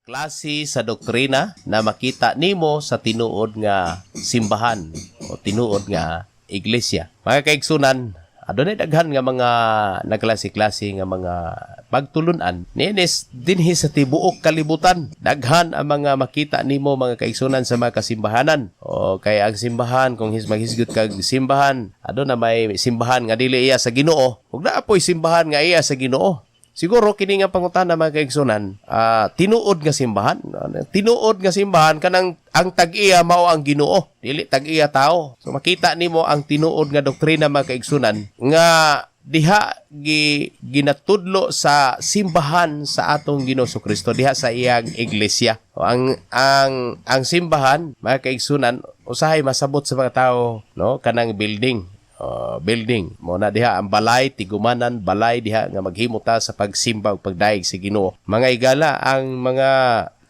Klase sa doktrina na makita nimo sa tinuod nga simbahan o tinuod nga iglesia. Mga kaigsunan, adunay daghan nga mga nagklase-klase nga mga pagtulunan niinis dinhi sa tibuok kalibutan. Daghan ang mga makita nimo, mga kaigsunan, sa mga kasimbahanan. O kay ang simbahan, kung maghisgot kag simbahan, aduna may simbahan nga dili iya sa Ginoo ug naa poy simbahan nga iya sa Ginoo. Siguro kini nga pangutana, mga kaigsunan, tinuod nga simbahan, tinuod nga simbahan kanang ang tag-iya mao ang Ginoo, dili tag-iya tao. So makita nimo ang tinuod nga doktrina, mga kaigsunan, nga diha ginatudlo sa simbahan sa atong Ginoo Kristo, diha sa iyang iglesia. O ang simbahan, mga kaigsunan, usahay masabot sa mga tao, no, kanang building. Building mo na diha ang balay tigumanan, balay diha nga maghimo ta sa pagsimba ug pagdayeg sa Ginoo. Mga igala, ang mga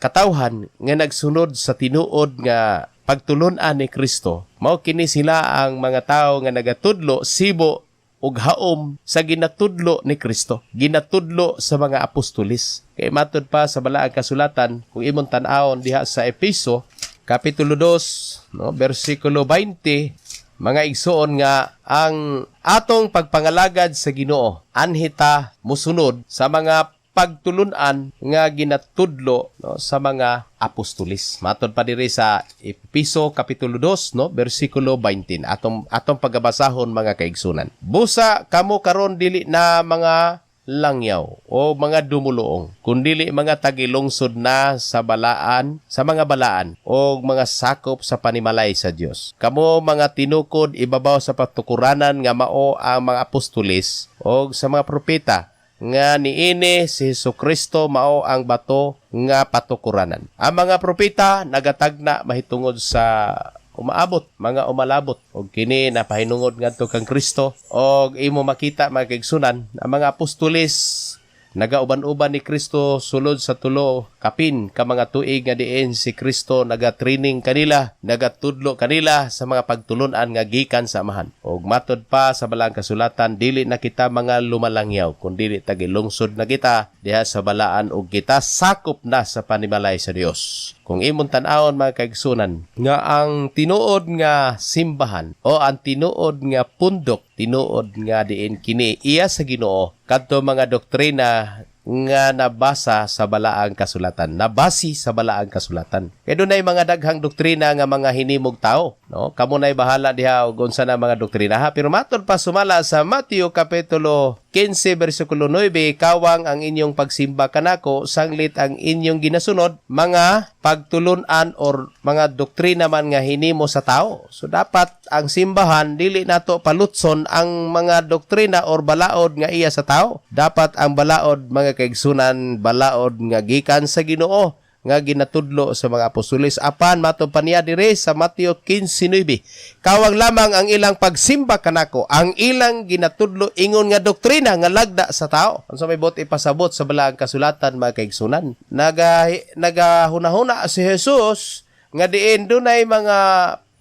katawhan nga nagsunod sa tinuod nga pagtulun-an ni Kristo, mao kini sila ang mga tawo nga nagatudlo sibo ug haom sa ginatudlo ni Kristo, ginatudlo sa mga apostolis. Kay matud pa sa Balaang Kasulatan, kung imong tan-awon diha sa Efeso kapitulo 2, no, bersikulo 20, mga igsoon, nga ang atong pagpangalagad sa Ginoo anhita musunod sa mga pagtulunan nga ginatudlo, no, sa mga apostolis. Matod pa diri sa Epeso kapitulo 2, no, bersikulo 20. Atong pagabasahon, mga kaigsunan. Busa kamo karon dili na mga langyaw o mga dumuluong, kundili mga tagilungsod na sa balaan, sa mga balaan o mga sakop sa panimalay sa Dios. Kamo mga tinukod ibabaw sa patukuranan nga mao ang mga apostolis o sa mga propeta, nga niini si Hesus Kristo mao ang bato nga patukuranan. Ang mga propeta nagatagna mahitungod sa umaabot, mga umalabot, og kini napahinungod ngadto kang Kristo. Og imo makita, mga kaigsunan, ang mga apostoles nagauban-uban ni Kristo sulod sa 3 kapin ka mga tuig nga diin si Kristo naga-training kanila, nagatudlo kanila sa mga pagtulunan nga gikan sa Amahan. Og matod pa sa Balaang Kasulatan, dili na kita mga lumalangyaw, kun dili tagilungsod na kita diha sa balaan ug kita sakop na sa panimalay sa Dios. Kung imong tan-awon, mga kaigsunan, nga ang tinuod nga simbahan o ang tinuod nga pundok, tinuod nga diin kini iya sa Ginoo, kadto mga doktrina nga nabasa sa Balaang Kasulatan, nabasi sa Balaang Kasulatan. Kay dunay mga daghang doktrina nga mga hinimog tao, no? Kamo na'y bahala diha og unsa na mga doktrina ha. Pero matod pa sumala sa Mateo kapitulo 15 bersikulo 9, kawang ang inyong pagsimba kanako sanglit ang inyong ginasunod mga pagtulunan or mga doktrina man nga hinimo sa tao. So dapat ang simbahan, dili nato palutson ang mga doktrina or balaod nga iya sa tao. Dapat ang balaod, mga kaigsunan, balaod nga gikan sa Ginoo nga ginatudlo sa mga apostoles. Apan matod pa niya dire sa Mateo 15:9, kawang lamang ang ilang pagsimba kanako, ang ilang ginatudlo ingon nga doktrina nga lagda sa tao. Unsa may buot ipasabot sa Balaang Kasulatan, mga kaigsunan? Nagahunahuna si Jesus nga diin dunay mga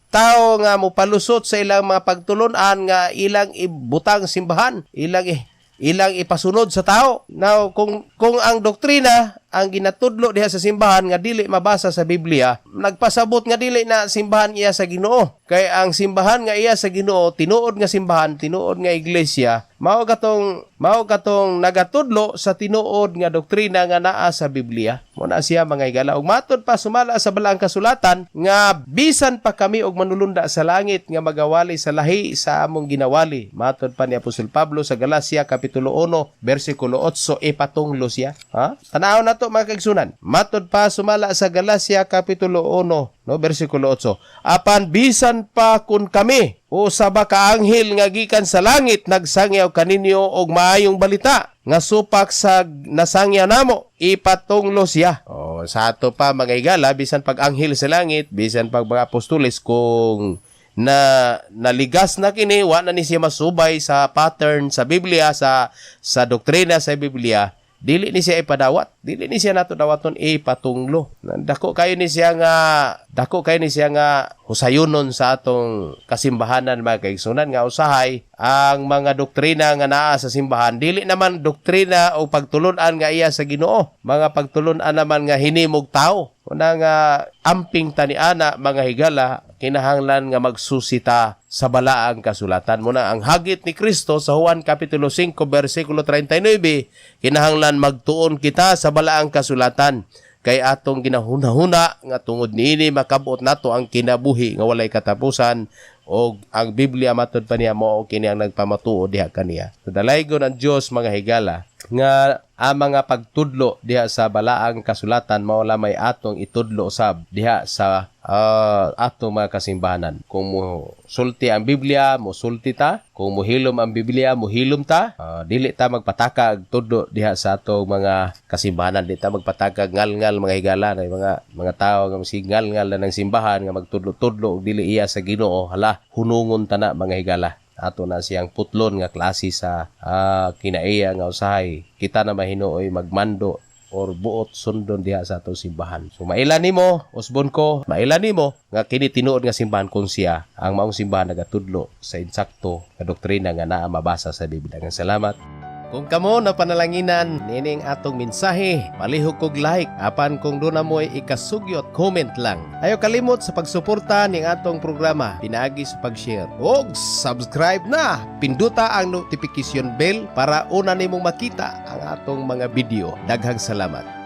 tao nga mopalusot sa ilang mga pagtulunan nga ilang ibutang simbahan, ilang ipasunod sa tao. Now, kung ang doktrina ang ginatudlo diha sa simbahan nga dili mabasa sa Biblia, nagpasabot nga dili na simbahan iya sa Ginoo. Kay ang simbahan nga iya sa Ginoo, tinuod nga simbahan, tinuod nga iglesia, mao katong nagatudlo sa tinuod nga doktrina nga naa sa Biblia. Mo na siya, mga higala. Ug matod pa sumala sa Balaang Kasulatan nga bisan pa kami og manulunda sa langit nga magawali sa lahi sa among ginawali. Matod pa ni Apostol Pablo sa Galacia kapitulo 1 bersikulo 8, ipatunglo siya. Ha? Tanaw na to, mga kaigsunan. Matod pa sumala sa Galacia kapitulo 1, no, bersikulo 8. Apan bisan pa kun kami o usa ka anghel nga gikan sa langit nagsangyaw kaninyo og maayong balita nga supak sa nasangyaw namo, ipatunglo siya. O sa ato pa, mga higala, bisan pag anghel sa langit, bisan pag mga apostoles, kung na naligas na kini, wa na ni siya masubay sa pattern sa Biblia, sa doktrina sa Biblia, Dili ni siya ipadawat, dili ni siya nato dawaton ipatunglo. Dako kayo ni siya nga husayunon sa atong kasimbahanan, mga kaigsunan, nga usahay ang mga doktrina nga naa sa simbahan dili naman doktrina o pagtulunan nga iya sa Ginoo, mga pagtulunan naman nga hinimog tao. Una nga amping tani ana, mga higala, kinahanglan nga magsusita sa balaang kasulatan. Muna ang hagit ni Kristo sa Juan Kapitulo 5 bersikulo 39, kinahanglan magtuon kita sa balaang kasulatan kay atong ginahuna-huna nga tungod niini makabot nato ang kinabuhi nga walay katapusan, og ang Biblia matud pa niya mao kini ang nagpamatuod diha kaniya. So, dalaygon ang Dios, mga higala, nga ang mga pagtudlo diha sa balaang kasulatan mao lamay atong itudlo usab diha sa atong mga kasimbahanan. Kung mo sulti ang Biblia, mo sulti ta. Kung muhilom ang Biblia, muhilom ta. Dili ta magpatakag tudlo diha sa atong mga kasimbahanan. Dili ta magpatakag ngal-ngal, mga higala, na mga tao nga masig ngal-ngal na ng simbahan nga magtudlo-tudlo og dili iya sa Ginoo. Hala, hunungon ta na, mga higala. Ato na siyang putlon nga klase sa kinaiya nga usahay kita na mahinuoy magmando or buot sundon diha sa atong simbahan. So maila nimo, usbon ko, maila nimo nga kini tinuod nga simbahan kung siya ang maong simbahan nagatudlo sa insakto nga doktrina nga naa mabasa sa Biblia. Nga salamat. Kung kamo na panalanginan nining atong mensahe, palihog kog like apan kung duna mo'y ikasugyot, comment lang. Ayaw kalimot sa pagsuporta ning atong programa pinaagi sa pag-share og subscribe na. Pinduta ang notification bell para una nimong makita ang atong mga video. Daghang salamat.